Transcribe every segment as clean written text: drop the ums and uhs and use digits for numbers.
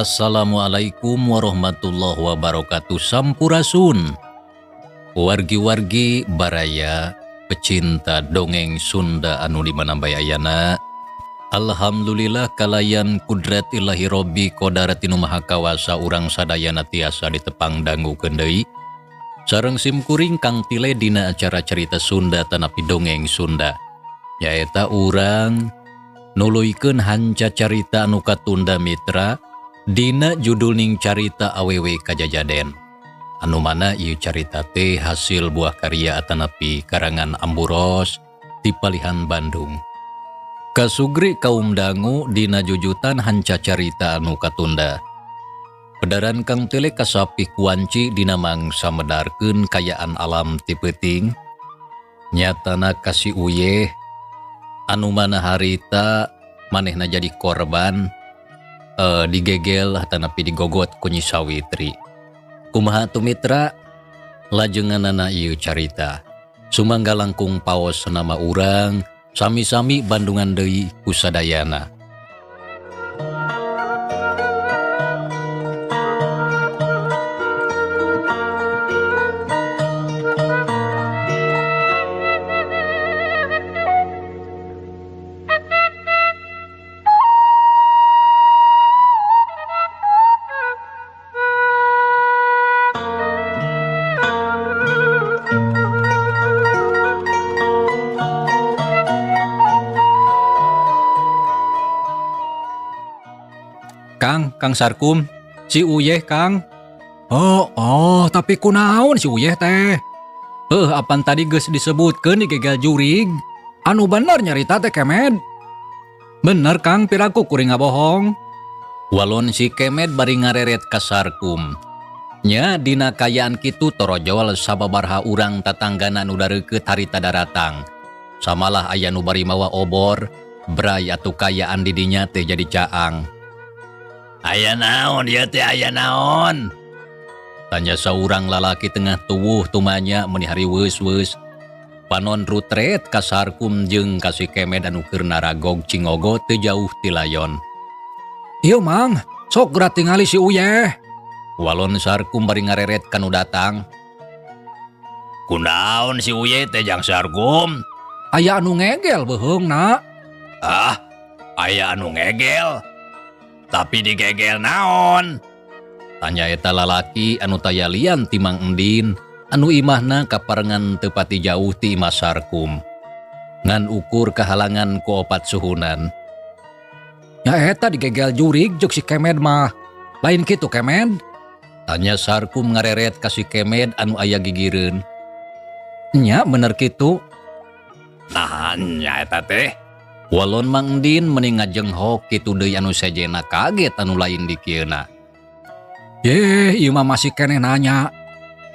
Assalamualaikum warahmatullahi wabarakatuh. Sampurasun wargi-wargi baraya pecinta dongeng Sunda anu di mana bae ayana. Alhamdulillah, kalayan kudrat Ilahi Robbi kodarat nu Maha Kawasa, urang sadayana tiasa ditepang dangukeun deui sareng simkuring Kang Tile dina acara Cerita Sunda tanapi Dongeng Sunda, nyaeta urang nuluykeun hanca carita anu katunda, mitra, dina judul ning Carita Awewe Kajajaden, anu mana ieu carita teh hasil buah karya atanapi karangan Amburos di Palihan Bandung. Kasugri kaum dangu dina jujutan hanca carita anu katunda. Pedaran Kang Tele kasapih kuanci dina mangsa medarkeun kayaan alam ti peuting, nyatana ka si Uyeh anu mana harita manehna jadi korban digegel tanapi digogot ku Nyi Sawitri. Kumaha atuh, mitra, lajenganana ieu carita? Sumangga langkung paos nama urang sami-sami bandungan deui ku sadayana. Kang, Kang Sarkum, si Uyeh, Kang. Oh, tapi kunaon si Uyeh teh? Apan tadi geus disebutkeun digegel jurig. Anu bener nyarita teh, Kemed. Bener, Kang, piraku kuring ngabohong? Walon si Kemed bari ngareret ka Sarkum. Nya, dina kayaan kitu torojol sababaraha urang tatanggana nu dareukeut harita daratang. Samalah aya nu bari mawa obor, bray atuh kayaan di dinya teh jadi caang. "Aya naon ieu teh, aya naon?" tanya saurang lalaki tengah tuwuh tumanya meuni hariweus-weus. Panon rutret ka Sarkum jeung ka si Kemed anu keur naragog cingogo teu jauh ti layon. "Ieu, Mang, sok geura tingali si Uyeh." Walon Sarkum bari ngareret ka nu datang. "Kunaon si Uyeh teh, Jang Sarkum?" "Aya anu ngegel beuheungna." "Ah, aya anu ngegel? Tapi digegel naon?" tanya eta lalaki anu taya lian ti Mang Endin anu imahna kaparengan teu pati jauh ti imah Sarkum. Ngan ukur kahalangan ku opat suhunan. "Ya eta digegel jurig jeung si Kemed mah. Lain kitu, Kemed?" tanya Sarkum ngareret ka si Kemed anu aya gigireun. "Nya, bener kitu." "Nah, nya eta teh?" Walon Mang Endin meni ngajenghok kitu deui anu sejena kaget anu lain dikieuna. "Yeh, ieu mah masih keneh nanya.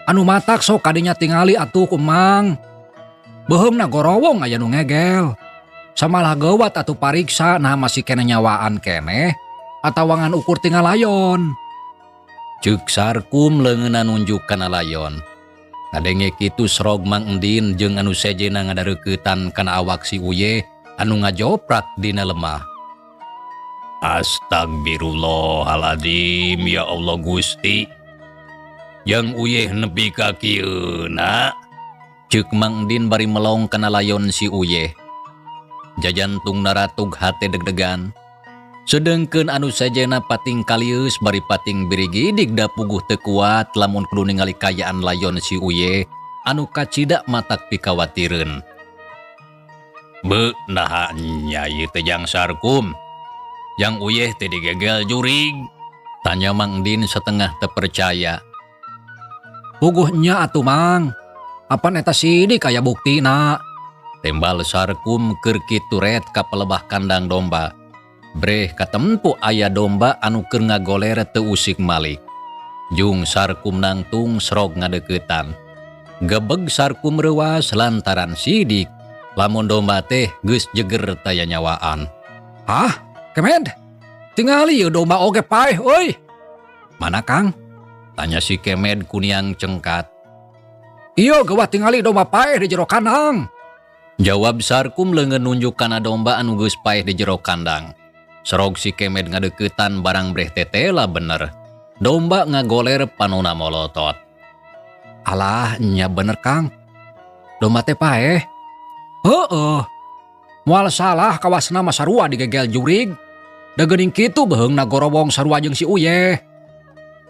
Anu matak sok kadinya tingali atuh ku Mang. Beuheungna gorowong aya nu ngegel. Samalah geuwat atuh pariksa, nah masih keneh nyawaan keneh atawa ngan ukur tinggal layon." Ceuk Sarkum leungeunna nunjuk kana layon. Ngadenge kitu srog Mang Endin jeung anu sejena ngadareuketan kana awak si Uyeh anu ngajoprak dina lemah. "Astagfirullahaladzim, ya Allah Gusti. Yang Uyeh nepi ka kieuna?" Ceuk Mang Endin bari melong kana layon si Uyeh. Jajantung naratug, hate deg-degan. Sedengkeun anu sejena pating kalieus bari pating birigidig da puguh teu kuat lamun kudu ningali kayaan layon si Uyeh anu kacida matak pikawatireun. "Be, naha nya ieu teh, Jang Sarkum? Jang Uyeh teh digegel jurig?" tanya Mang Din setengah terpercaya. "Puguh nya atuh, Mang. Apan eta sidik aya buktina." Tembal Sarkum keur kitu ret ka pelebah kandang domba. Breh katempu aya domba anu keur ngagoler teu usik malik. Jung Sarkum nangtung srog ngadeukeutan. Gebeg Sarkum reuwas lantaran sidik lamun domba teh geus jeger taya nyawaan. "Hah, Kemed? Tingali ieu domba oge paeh euy." "Mana, Kang?" tanya si Kemed kuniang cengkat. "Ieu geuwat tingali domba paeh di jero kandang." Jawab Sarkum leungeun nunjuk kana domba anu geus paeh di jero kandang. Serog si Kemed ngadeukeutan barang breh tetela bener. Domba ngagoler panona molotot. Alah, nya bener Kang. Domba teh paeh. Heeh. Moal salah kawasna mah sarua digegel jurig. Da geuning kitu beuheungna gorobong sarua jeung si Uyeh.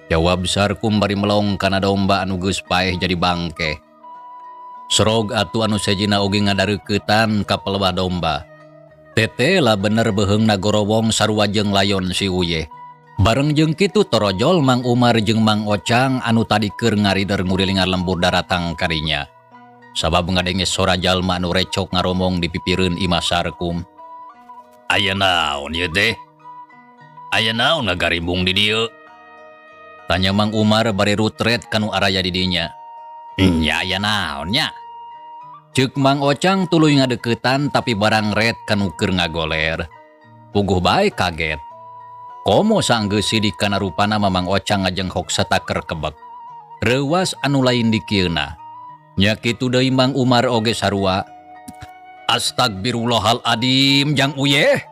Jawab Sarkum bari melong kana domba anu geus paeh jadi bangke. Serog atuh anu sejina oge ngadareuketan ka pelebah domba. Tetela bener beuheungna gorobong sarua jeung layon si Uyeh. Bareng jeung kitu torojol Mang Umar jeung Mang Ocang anu tadi keur ngarider ngurilingan lembur daratang karinya. Sabab ngadenge sora jalma anu recok ngaromong di pipireun imah Sarkum. Aya naon ieu teh? Aya naon ngagarimbung di dieu? Tanya Mang Umar bari rutret kanu araya di dinya. Nya aya naon nya? Ceuk Mang Ocang tuluy ngadeuketan tapi barang ret kanu keur ngagoler. Puguh bae kaget. Komo sanggeus sidik kana rupana mah Mang Ocang ngajenghok sataker kebek. Reuwas anu lain dikieuna. Nya kitu deui Mang Umar oge sarua. Astagfirullahaladzim jang Uyeh.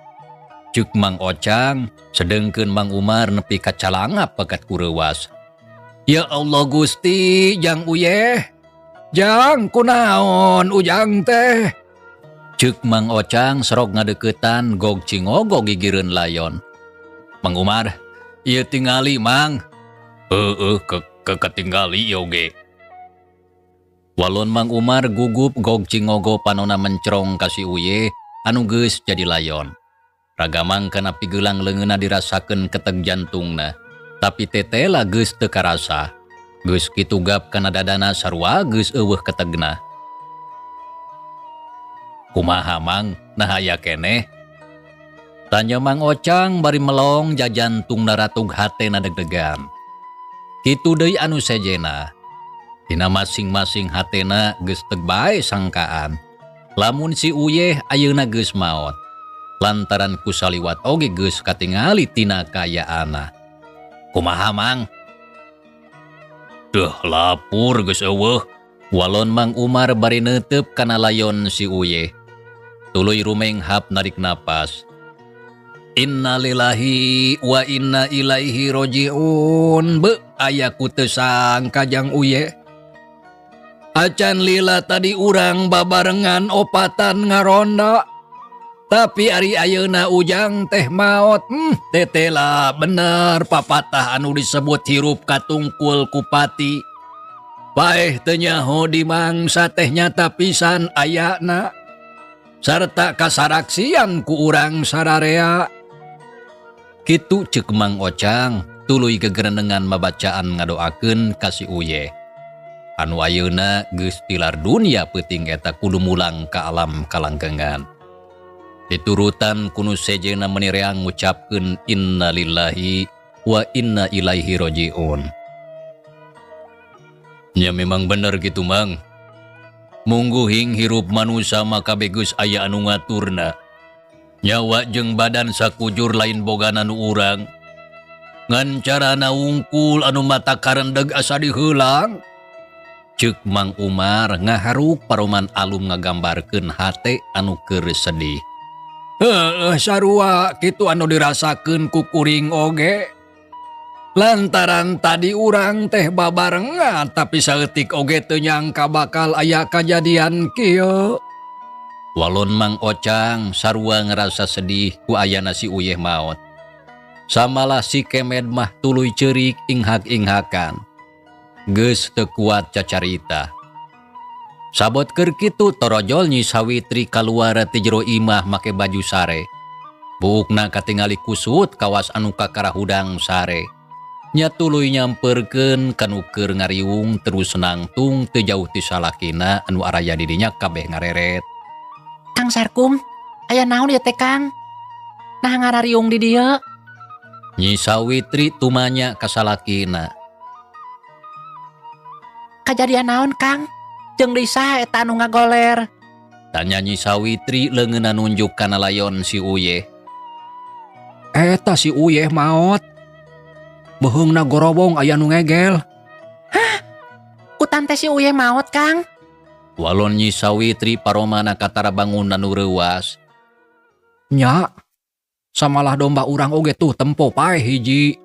Ceuk Mang Ocang, sedengkeun Mang Umar nepi ka calangap pegat ku reuwas. Ya Allah Gusti, jang Uyeh. Jang kunaon ujang teh? Ceuk Mang Ocang serog ngadeuketan gog cingogo gigireun layon. Mang Umar, ieu tingali Mang. Heueuh ke ketinggali ieu oge. Walon Mang Umar gugup gog cingogo panona mencrong ka si Uyeh anu geus jadi layon. Ragamang kana pigelang leungeunna dirasakeun keteg jantungna, tapi tetela geus teu karasa. Geus kitu gap kana dadana sarua geus eueuh ketegna. Kumaha Mang, nah aya keneh? Tanya Mang Ocang bari melong jajantungna ratug hatena deg-degan. Kitu deui anu sejena. Dina masing-masing hatena geus teu bae sangkaan. Lamun si Uyeh ayeuna geus maot. Lantaran ku saliwat oge geus katingali tina kaayaanna. Kumaha Mang? Deuh lapur geus eueuh. Walon Mang Umar bari neuteup kana layon si Uyeh. Tuluy rumenghap narik napas. Innalillahi wa inna ilaihi rojiun. Be aya ku teu sangka jang Uyeh. Acan lila tadi urang babarengan opatan ngaronda. Tapi ari ayeuna ujang teh maot. Tetela bener papatah anu disebut hirup katungkul kupati. Paeh teu nyaho di mangsa teh nyata pisan ayana. Sarta kasaraksian ku urang sararea. Kitu ceuk Mang Ocang tuluy gegerenengan mabacaan ngadoakeun ka si Uyeh. Anu ayeuna geus tilar dunia peuting eta kudu mulang ka alam kalanggengan. Diturutan kunu sejenna meni reang ngucapkeun innalillahi wa inna ilaihi rojiun. Ya memang bener gitu Mang. Mungguhing hirup manusia maka geus aya anu ngaturna. Nyawa jeung badan sakujur lain bogana nu urang. Ngan carana wungkul anu mata karendeg asa diheulang. Ceuk Mang Umar ngaharuk paroman alum ngagambarkeun hate anu keur sedih. Heueuh sarua kitu anu dirasakeun ku kuring oge. Lantaran tadi urang teh babarengan tapi saeutik oge teu nyangka bakal aya kajadian kieu. Walon Mang Ocang sarua ngerasa sedih ku ayana si Uyeh maot. Samalah si Kemed mah tuluy ceurik inghak-inghakan. Geus teu kuat cacarita. Sabot keur kitu torojol Nyi Sawitri kaluar ti jero imah make baju sare. Buukna katingali kusut kawas anu kakara hudang sare. Nya tuluy nyamperkeun kanu keur ngariung terus nangtung teu jauh ti salakina anu araya di dinya kabeh ngareret. Kang Sarkum, aya naon ieu teh Kang? Nah ngarariung di dieu. Nyi Sawitri tumanya ka salakina. Kajadian naon Kang? Jeung deui saha eta anu ngagoler? Tanya Nyi Sawitri leungeunna nunjuk kana layon si Uyeh. Eta si Uyeh maot. Beuheungna gorobong aya nu ngegel. Hah? Kutan teh si Uyeh maot Kang? Walon Nyi Sawitri paromana katara bangun anu reuwas. Nya. Samalah domba urang oge tuh tempo paeh hiji.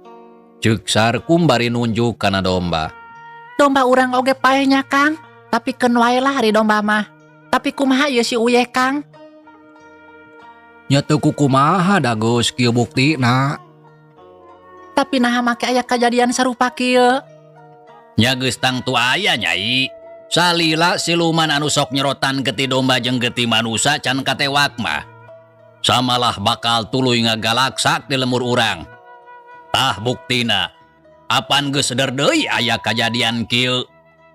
Ceuk Sarkum bari nunjuk kana domba. Domba urang oge paeh nya Kang, tapi keun wae lah ari domba mah. Tapi kumaha ieu si Uyeh Kang? Nya teu kukumaha da geus kieu buktina. Tapi naha make aya kajadian sarupa kieu? Nya geus tangtu aya Nyai. Salila siluman anu sok nyerotan getih domba jeung getih manusa can katewak mah. Samalah bakal tuluy ngagalaksak di lemur urang. Tah buktina, apan geus seder deui aya kajadian kieu.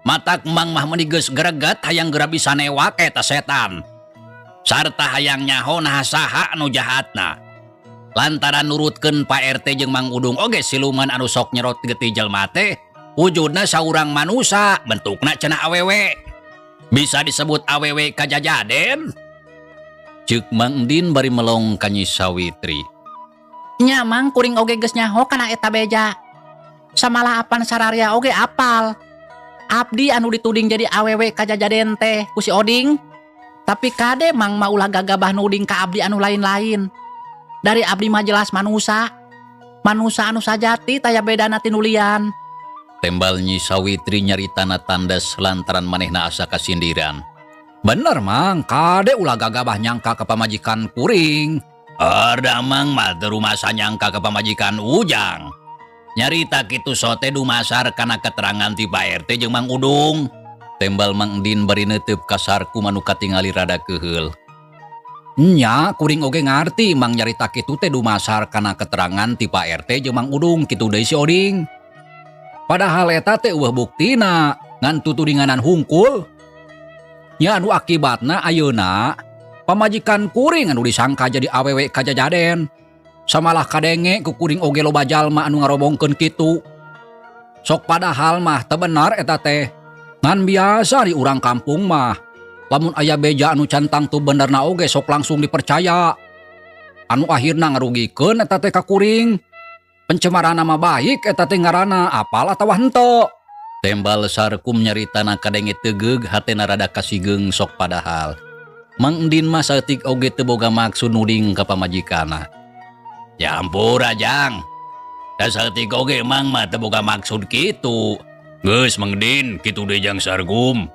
Matak Mang mah meuni geus greget hayang geura bisa newak eta setan. Sarta hayang nyaho naha saha anu jahatna. Lantaran nurutkeun Pak RT jeung Mang Udung oge siluman anu sok nyerot getih jelema teh wujudna saurang manusa bentukna cenah awewe. Bisa disebut awewe kajajaden. Ceuk Mang Din bari melong ka Nyi Sawitri. Nya Mang kuring oge geus nyaho kana eta beja. Samalah apan sararia oge apal. Abdi anu dituding jadi awewe kajajaden teh ku si Oding. Tapi kade Mang mah ulah gagabah nuding ka abdi anu lain-lain. Dari abdi mah jelas manusa. Manusa anu sajati taya bedana tinulian. Tembal Nyi Sawitri nyaritana tandes lantaran manehna asa kasindiran. Bener Mang, kade ulah gagabah nyangka ka pamajikan kuring. Arda Mang mah teu rumasa nyangka ka pamajikan Ujang. Nyarita kitu sote dumasar kana keterangan ti Pak RT jeung Mang Udung. Tembal Mang Din bari neuteub ka Sarkum anu katingali rada keuheul. Nya kuring oge ngarti Mang nyarita kitu teh dumasar kana keterangan ti Pak RT jeung Mang Udung kitu deui si Oding. Padahal eta teh eueuh buktina ngan tutudinganan hungkul. Nya anu akibatna ayeuna pamajikan kuring anu disangka jadi awewe kajajaden. Samalah kadenge ku kuring oge loba jalma anu ngarobongkeun kitu. Sok padahal mah teu bener eta teh. Ngan biasa di urang kampung mah lamun aya beja anu can tangtu benerna oge sok langsung dipercaya. Anu akhirna ngarugikeun eta teh ka kuring. Pencemaran nama baik eta teh ngaranna apal atawa henteu. Tembal Sarkum nyaritana kadenge tegeug hatena rada kasigeung sok padahal. Mang Endin mah saeutik oge teu boga maksud nuding ka pamajikana. Ya ampura Jang. Da saeutik oge Mang mah teu boga maksud kitu. Geus Mang Din, kitu deui Jang Sarkum.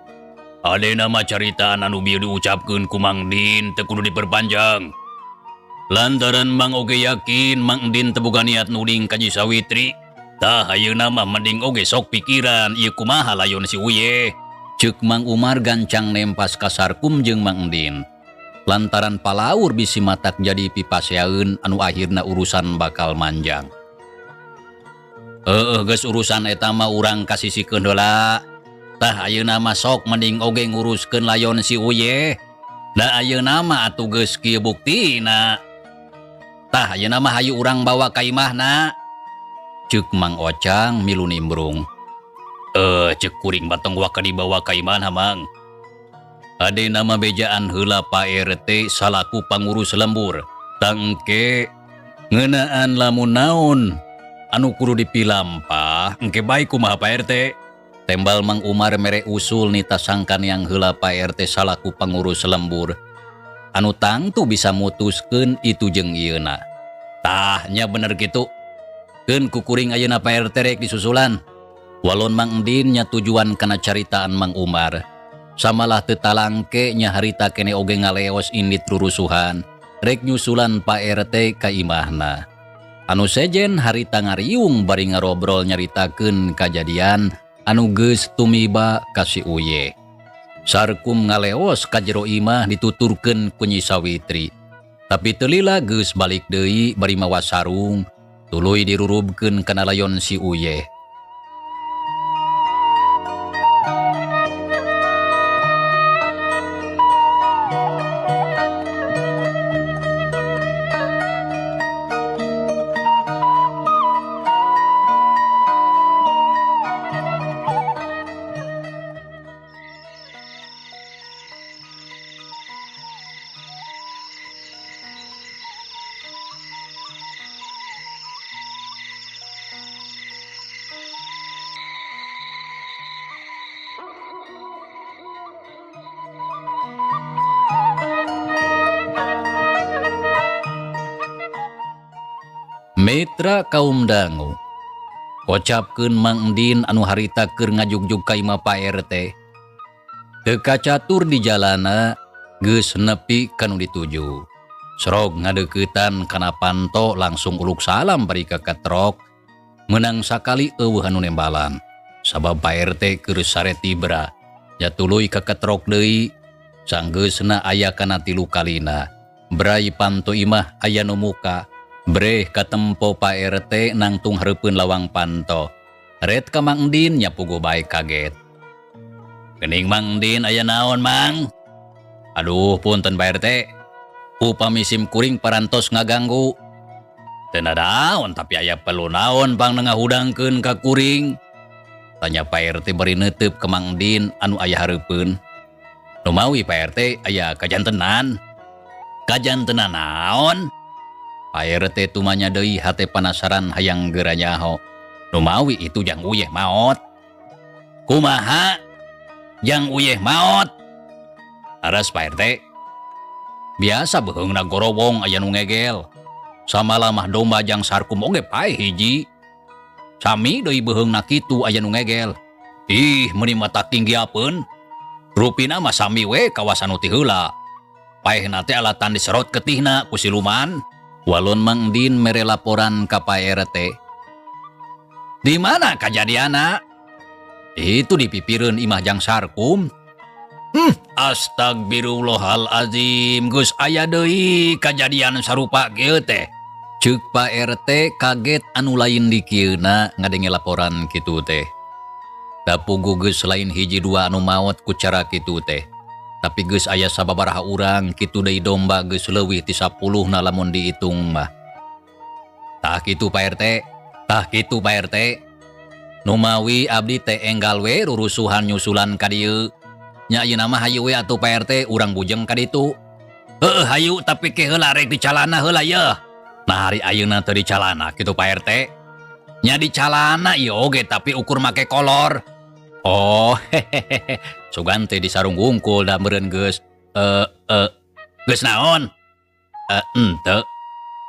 Adena mah caritaan anu bieu diucapkeun ku Mang Din teu kudu diperpanjang. Lantaran Mang oge yakin Mang Din teu boga niat nuding ka Nyi Sawitri. Tah ayeuna mah mending oge sok pikiran ieu kumaha layon si Uyeh. Ceuk Mang Umar gancang nempas ka Sarkum jeung Mang Din. Lantaran palaur bisi matak jadi pipaseaeun anu akhirna urusan bakal manjang. Heueuh geus urusan eta mah urang kasisikeun heula. Tah ayeuna mah sok mending oge nguruskeun layon si Uyeh. Da ayeuna mah atuh geus kieu buktina. Tah ayeuna mah hayu urang bawa ka imahna. Ceuk Mang Ocang milu nimbrung. Ceuk kuring batong waka dibawa ka imahna Mang. Adena mah bejaan heula Pak RT salaku pangurus lembur. Tangke ngeunaan lamun naon anu kudu dipilampah engke bae kumaha Pak RT. Tembal Mang Umar mere usul nita sangkan yang heula Pak RT salaku pangurus lembur. Anu tangtu bisa mutuskeun itu jeung ieuna. Tah nya bener kitu. Keun ku kuring ayeuna Pak RT rek disusulan. Walon Mang Endin nya tujuan kana caritaan Mang Umar. Samalah teu talangke nya harita kene oge ngaleos indit rurusuhan. Rek nyusulan Pak RT ka imahna. Anu sejen harita ngariung bari ngarobrol nyaritakeun kajadian anu geus tumiba ka si Uyeh. Sarkum ngaleos ka jero imah dituturkeun ku Nyi Sawitri. Tapi teu lila geus balik deui bari mawa sarung, tuluy dirurubkeun kana layon si Uyeh. Mitra kaum dangu. Kocapkeun Mang Endin anu harita keur ngajugjug ka imah Pak RT. Teu kacatur di jalana geus nepi ka nu dituju. Serog ngadeuketan kana panto langsung uluk salam bari kaketrok. Meunang sakali eueuh anu nembalan. Sabab Pak RT keur sare tibra. Nya tuluy kaketrok deui sanggeusna aya kana tilu kalina. Brai panto imah aya nu muka. Breh katempo Pak RT nangtung hareupeun lawang panto. Ret ka Mang Endin nya puguh bae kaget. Geuning Mang Endin aya naon Mang? Aduh punten Pak RT. Upami sim kuring parantos ngaganggu. Teu nadaon tapi aya perlu naon pang ngahudangkeun ka kuring. Tanya Pak RT bari neuteup ka Mang Endin anu aya hareupeun. Numawi Pak RT aya kajantenan. Kajantenan naon? Pak RT tumanya deui hate panasaran hayang geura nyaho. Numawi itu jang uyeh maot. Kumaha? Jang uyeh maot? Aras Pak RT. Biasa beuheungna gorowong aya nu ngegel. Samalah mah domba jang sarkum oge paeh hiji. Sami deui beuheungna kitu aya nu ngegel. Ih, meuni mata tinggiapeun. Rupina mah sami we kawasan nu ti heula. Paehna teh alatan diserot ketihna ku siluman. Walon Mang Endin mere laporan ka Pak RT. Di mana kajadianna? Itu di pipireun imah jang sarkum. Astagfirullahalazim, geus aya deui kajadian sarupa kieu teh. Ceuk Pak RT kaget anu lain dikieuna ngadenge laporan kitu teh. Da puguh geus lain hiji dua anu maot ku cara kitu teh. Tapi geus aya sababaraha urang kitu deui domba geus leuwih ti 10 na lamun diitung mah. Tah kitu Pak RT, tah kitu Pak RT. Numawi abdi teh enggal we rurusuhan nyusulan ka dieu. Nya ayeuna mah hayu we atuh Pak RT urang bujeng ka ditu. Heueuh hayu tapi ke heula rek di calana heula yeuh. Nah hari ayeuna teu di calana kitu Pak RT. Nya di calana ieu oge tapi ukur make kolor. Oh, hehehe. Sugan teh di sarung wungkul da meureun geus geus naon? Henteu.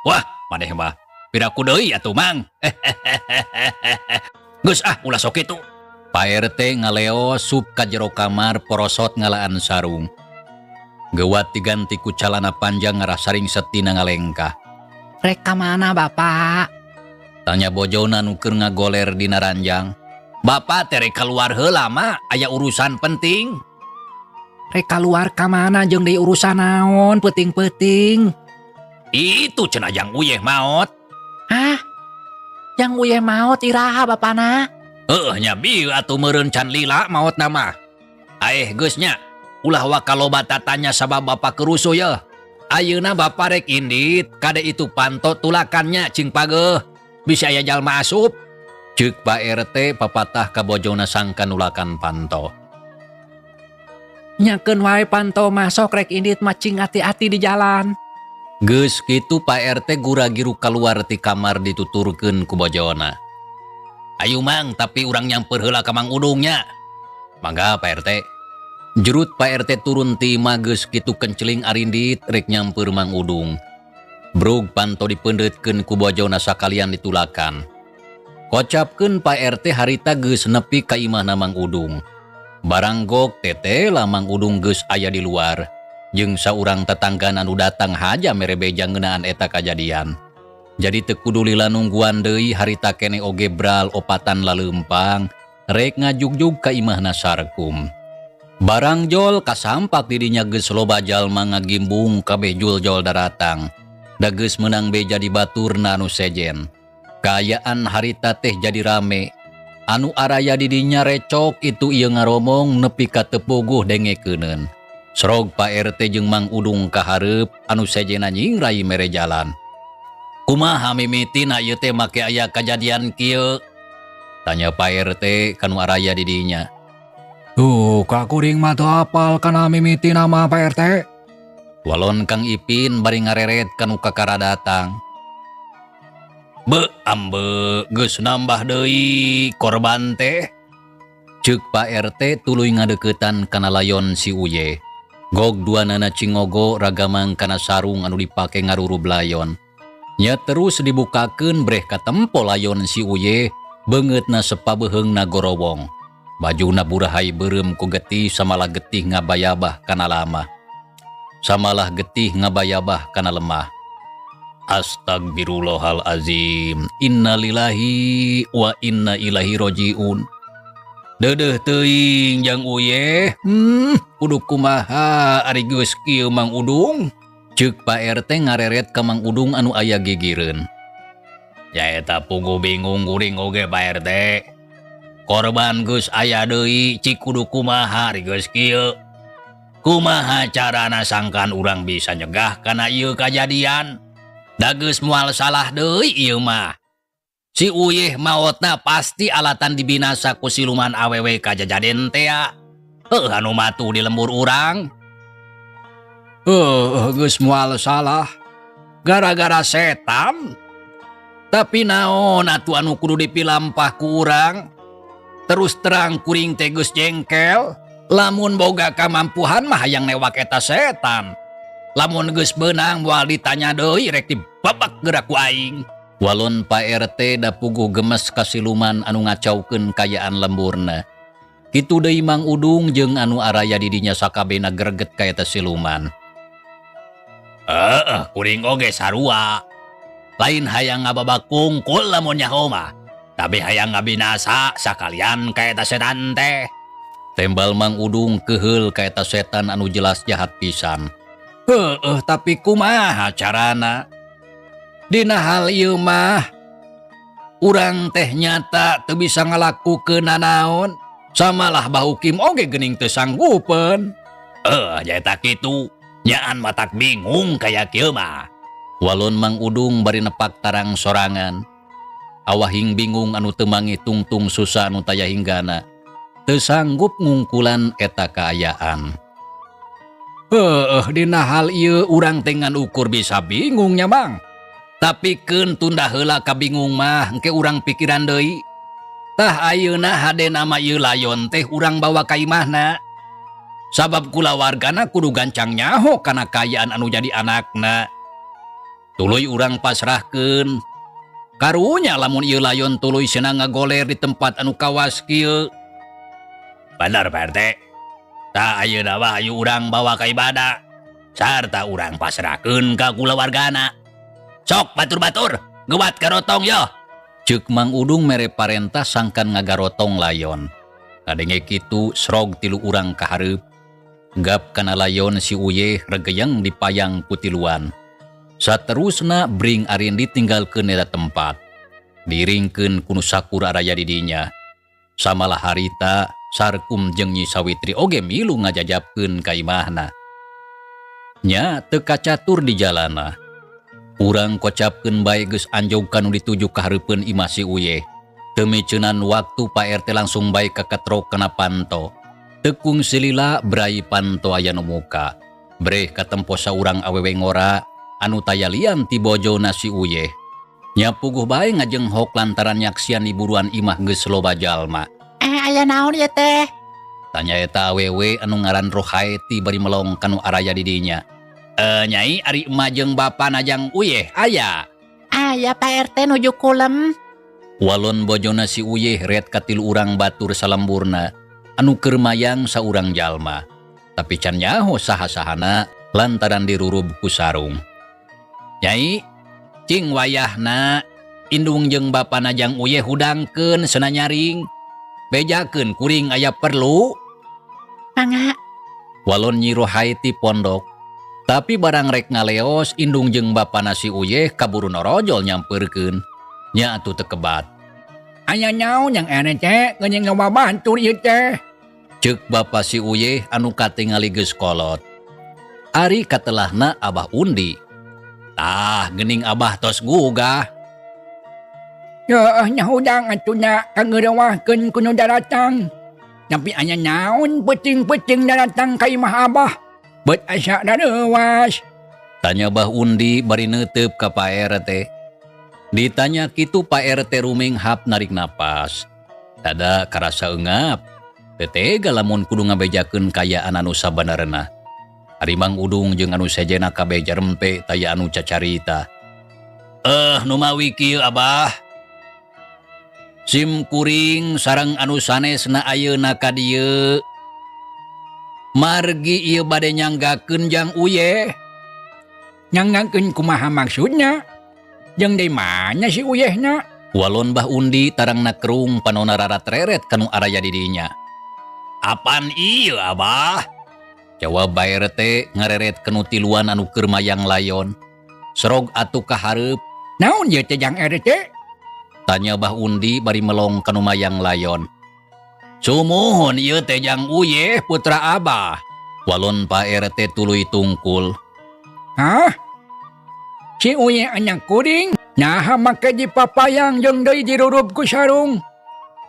Wah, maneh mah piraku deui atuh Mang. Geus ah ulah sok kitu. Pak RT ngaleo sup ka jero kamar porosot ngalaan sarung. Gewat diganti ku calana panjang ngarah saring setina ngalengkah. Rek ka mana Bapak? Tanya bojona nu keur ngagoler dina ranjang. Bapak teh rek keluar heula mah, aya urusan penting. Rek keluar ka mana jeung deui urusan naon peuting-peuting? Itu cenah jang uyeh maot. Hah? Jang uyeh maot iraha bapana? Heuh nya bieu atuh meureun can lila maotna mah. Aeh geus nya, ulah waka loba tatanya sabab bapak kerusuh yeuh. Ayeuna bapak rek indit, kade itu panto tulakannya cing pageuh. Bisa aya jalma asup. Ceuk Pak RT papatah ka bojona sangka nulakan panto. Nyakeun wae panto masok rek indit mah cing hati-hati di jalan. Geus kitu Pak RT gura-giru kaluar ti kamar dituturkeun ku bojona. Ayu Mang, tapi urang nyamper heula ka Mang Udung nya. Mangga Pak RT. Jerut Pak RT turun ti imah geus kitu kenceling arindit rek nyamper Mang Udung. Brug panto dipeundeutkeun ku bojona sakalian ditulakan. Kocapkeun Pak RT harita geus nepi ka imahna Mang Udung. Baranggok tete lah Mang Udung geus aya di luar. Jeung saurang tetangga anu datang haja mere beja ngeunaan eta kajadian. Jadi teu kudu lila nungguan deui harita kene oge bral opatan laleumpang rek ngajugjug ka imahna Sarkum. Barang jol kasampak didinya geus loba jalma ngagimbung kabeh jul-jol daratang. Da geus meunang beja di baturna anu sejen. Kaayaan harita teh jadi rame. Anu araya didinya recok itu ieu ngaromong nepi ka teu puguh dengekeuneun. Serog Pak RT jeung Mang Udung kahareup anu sejena nyingrai mere jalan. Kumaha mimitina ieu teh make aya kajadian kieu? Tanya Pak RT kanu araya didinya. Tuh, ka kuring mah teu apal kana mimitina mah Pak RT. Walon Kang Ipin bari ngareret kanu kakara datang. Be, ambe, geus nambah deui korban teh. Ceuk Pak RT tuluy ngadeuketan kana layon si Uye. Gog duanana cingogo ragamang kana sarung anu dipake ngarurub layon. Nya terus dibukakeun breh katempo layon si Uyeh beungeutna sapabeheungna gorowong. Bajuna burahay beureum ku getih samalah getih ngabayabah kana lamah. Samalah getih ngabayabah kana lemah. Astagfirullahalazim. Innalillahi wa inna ilaihi rojiun. Deudeuh teuing jang Uyeh. Kudu kumaha ari geus kieu, Mang Udung? Ceuk Pak RT ngareret ka Mang Udung anu aya gigireun. Ya eta puguh bingung kuring oge, Pak RT. Korban geus aya deui, cik kudu kumaha ari geus kieu. Kumaha carana sangkan urang bisa nyegah kana ieu kajadian? Da geus moal salah deui ieu mah. Si Uyeh maotna pasti alatan dibinasa ku siluman awewe kajajaden tea. Heuh, anu matuh di lembur urang. Heuh, geus moal salah. Gara-gara setan. Tapi naon atuh anu kudu dipilampah ku urang? Terus terang kuring teh geus jengkel. Lamun boga kamampuhan mah hayang newak eta setan. Lamun geus beunang moal ditanya deui, rek dibabak geura ku aing. Walon Pak RT da puguh gemes ka siluman anu ngacaukeun kayaan lemburna. Kitu deui Mang Udung jeung anu araya di dinya sakabehna greget ka eta siluman. Heeh, kuring oge sarua. Lain hayang ngababak kungkul lamun nyaho mah. Tapi hayang ngabinasa sakalian ka eta setan teh. Tembal Mang Udung keheul ka eta setan anu jelas jahat pisan. Heeh, tapi kumaha carana? Dina hal ieu mah urang teh nyata teu bisa ngalakukeun nanaon. Samalah Bahukim oge geuning teu sanggupeun. Eh, nya kitu. Nyaan matak bingung kaya kieu mah. Walon Mang Udung bari nepak tarang sorangan. Awahing bingung anu teu mangi tungtung susah anu taya hinggana. Teu sanggup ngungkulan eta kaayaan. Heuh, dina hal ieu urang teh ngan ukur bisa bingung nya, Bang. Tapi keun tunda heula kabingung mah, engke urang pikiran deui. Tah, ayeuna hade nama ieu layon teh urang bawa ka imahna. Sabab kulawargana kudu gancang nyaho kana kaayaan anu jadi anakna. Tuluy urang pasrahkeun. Karunya lamun ieu layon tuluy cenah ngagoler di tempat anu kawas kieu. Bener, Pak RT. Tah, ayeuna mah ayo urang bawa ka imahna. Sarta urang pasrahkeun ka kulawargana. Sok batur-batur, gewat garotong yo. Ceuk Mang Udung mere parentah sangkan ngagarotong layon. Kadenge kitu srog tilu urang kahareup. Gap kana layon si Uyeh regeyeng dipayang ku tiluan. Saterusna bring arindi tinggalkeun eta tempat. Diringkeun ku nu sakur araya di dinya. Samalah harita Sarkum jeung Nyi Sawitri oge milu ngajajabkeun ka imahna. Nya teu kacatur di jalana. Urang kocapkeun bae geus anjog ka nu dituju ka hareupeun imah si Uyeh. Teu miceunan waktu Pak RT langsung bae kaketrok kana panto. Teu kungsi lila brai panto aya nu muka. Breh katempo saurang awewe ngora anu taya lian ti bojona si Uyeh. Nya puguh bae ngajenghok lantaran nyaksian iburuan imah geus loba jalma. Eh, aya naon ya teh? Tanya eta awewe anu ngaran Rohaeti bari melong kanu araya di dinya. Eh, Nyai, ari emak jeung bapa najang Uyeh aya? Aya, Pak RT, nuju kulem. Walon bojona si Uyeh ret katilu urang batur salemburna anu keur mayang saurang jalma. Tapi can nyaho saha-sahana lantaran dirurub ku sarung. Nyai, cing wayahna indung jeung bapa najang Uyeh hudangkeun cenah nyaring. Bejakeun kuring aya perlu. Mangga. Walon Nyi Rohaiti pondok. Tapi barang rek ngaleos, indung jeung bapana si Uyeh kaburu norojol nyamperkeun. Nya atuh teu kebat. Aya naon yang ene teh geuning loba batur ieu teh? Ceuk bapa si Uyeh anu katingali geus kolot. Ari katelahna Abah Undi. Tah, geuning Abah tos gugah. Heuh, nya hudang atuh nya kangeureuwahkeun ku nu daratang. Tapi aya naon peuting-peuting daratang ka imah Abah? Bet asa dareuwas. Tanya Bah Undi bari neuteup ka Pak RT. Ditanya kitu Pak RT ruminghap narik napas. Dada karasa eungap. Teu tega lamun kudu ngabejakeun kaayaan anu sabenerna. Ari Mang Udung jeung anu sejenna kabeh jarempe taya anu cacarita. Numawi kieu Abah. Sim kuring sareng anu sanesna ayeuna ka dieu. Margi ieu bade nyanggakeun jang Uyeh. Nyanggakeun kumaha maksudna? Jeung di mana si Uyehna? Walon Bah Undi tarangna kerung panona rarat-reret kanu araya di dinya. Apan ieu Abah? Jawab Pak RT ngareret kanu tiluan anu keur mayang layon. Serog atuh ka hareup. Naon ieu teh jang RT? Tanya Bah Undi bari melong kanu mayang layon. Sumuhun ieu teh jang Uyeh putra Abah. Walon Pak RT tuluy tungkul. Hah? Si Uyeh anak kuring? Naha make dipapayang jeung deui dirurub ku sarung.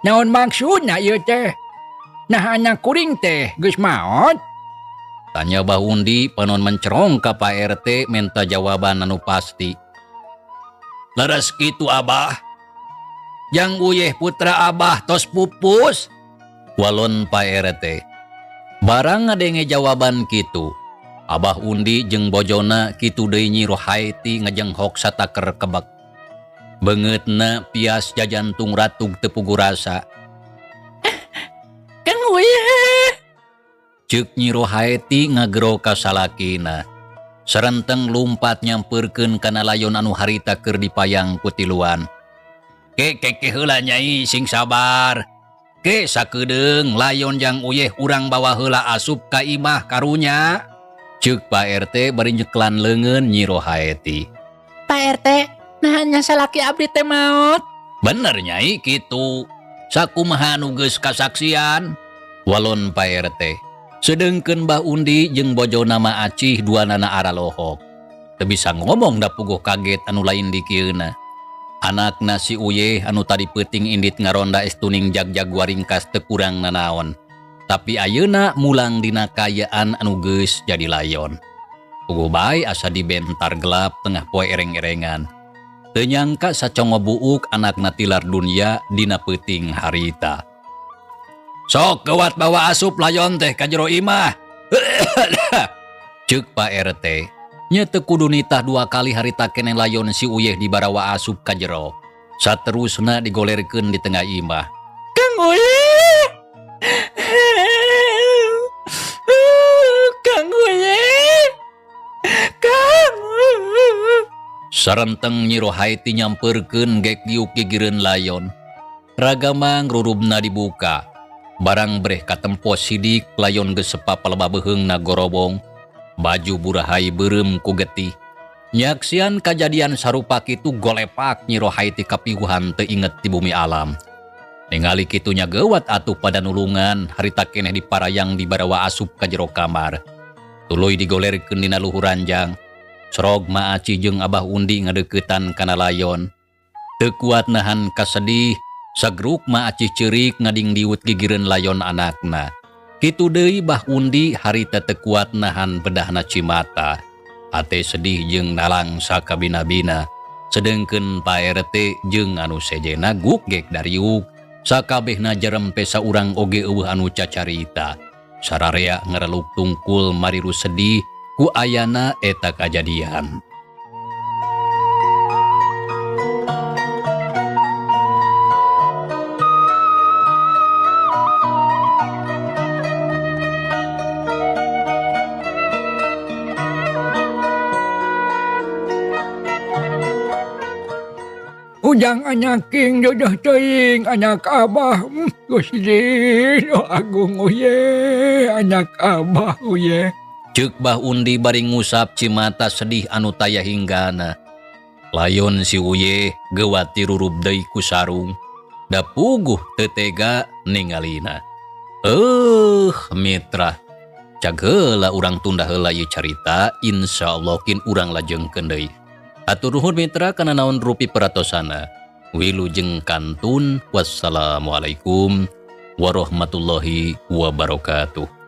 Naon maksudna ieu teh? Nah anak kuring teh geus maot? Tanya Bah Undi panon mencerong ka Pak RT minta jawaban anu pasti. Leres kitu Abah. Jang Uyeh putra Abah tos pupus. Walon Pak RT. Barang ngadenge jawaban kitu. Abah Undi jeung bojona kitu deui Nyi Rohaeti ngajenghok sataker kebek. Beungeutna pias jajantung ratug teu puguh rasa. Kang Uyeh. Ceuk Nyi Rohaeti ngagero ka salakina. Serenteng lumpat nyampeurkeun kana layon anu harita keur dipayang ku tiluan. Ke ke ke heula nyai sing sabar. Ke sakedeung layon jang Uyeh urang bawa heula asup ka imah karunya. Ceuk Pak RT bari nyeklan leungeun Nyi Rohaeti. Pak RT, naha nya salaki abdi teh maot? Bener nyai kitu. Sakumaha nu geus kasaksian? Walon Pak RT. Sedengkeun Bah Undi jeung bojona Ma Acih duanana aralohok. Teu bisa ngomong da puguh kaget anu lain dikieuna. Anakna si Uyeh anu tadi peuting indit ngaronda estuning jag-jag waringkas teu kurang nanaon. Tapi ayeuna mulang dina kaayaan anu geus jadi layon. Puguh bae asa dibentar gelap tengah poe ereng-erengan. Teu nyangka sacongo buuk anakna tilar dunya dina peuting harita. Sok geuwat bawa asup layon teh ka jero imah. Ceuk Pak RT. Nya teu kudu nitah dua kali harita keneh layon si Uyeh dibarawa asup ka jero. Saterusna digolerkeun di tengah imah. Kang Uyeh. Kang Uyeh. Kang. Sarenteng Nyi Rohaeti nyampeurkeun gek diuk gigireun layon. Ragamang rurubna dibuka. Barang breh katempo sidik layon geus sepa palebah beuheungna gorobong. Baju burahai beureum ku getih. Nyaksian kajadian sarupa kitu golepak Nyi Rohaeti kapiuhan teu inget di bumi alam. Ningali kitu nya geuwat atuh pada nulungan harita keneh diparayang dibarawa asup ka jero kamar. Tuluy digolerkeun dina luhur ranjang. Sorog Ma Acih jeung Abah Undi ngadeuketan kana layon. Teu kuat nahan kasedih, sagruk Ma Acih ceurik ngadingdiut gigireun layon anakna. Kitu deui Bah Undi harita teu kuat nahan bedahna cimata. Ate sedih jeung nalangsa kabina-bina. Sedengkeun Pak RT jeung anu sejena gugek dariuk. Sakabehna jerempe saurang oge eueuh anu cacarita. Sararea ngareluk tungkul mariru sedih ku ayana eta kajadian. Ujang anak king jodoh teuing anak abah. Gusti Agung Uyeh anak abah Uyeh. Ceuk Bah Undi bari ngusap cimata sedih anu taya hinggana. Layon si Uyeh geuwat dirurub deui ku sarung. Da puguh teu tega ningalina. Mitra. Cag heula urang tunda heula ieu carita, insyaallah kin urang lajengkeun deui. Atur nuhun mitra kana naon rupi peratosana. Wilujeng kantun. Wassalamualaikum warahmatullahi wabarakatuh.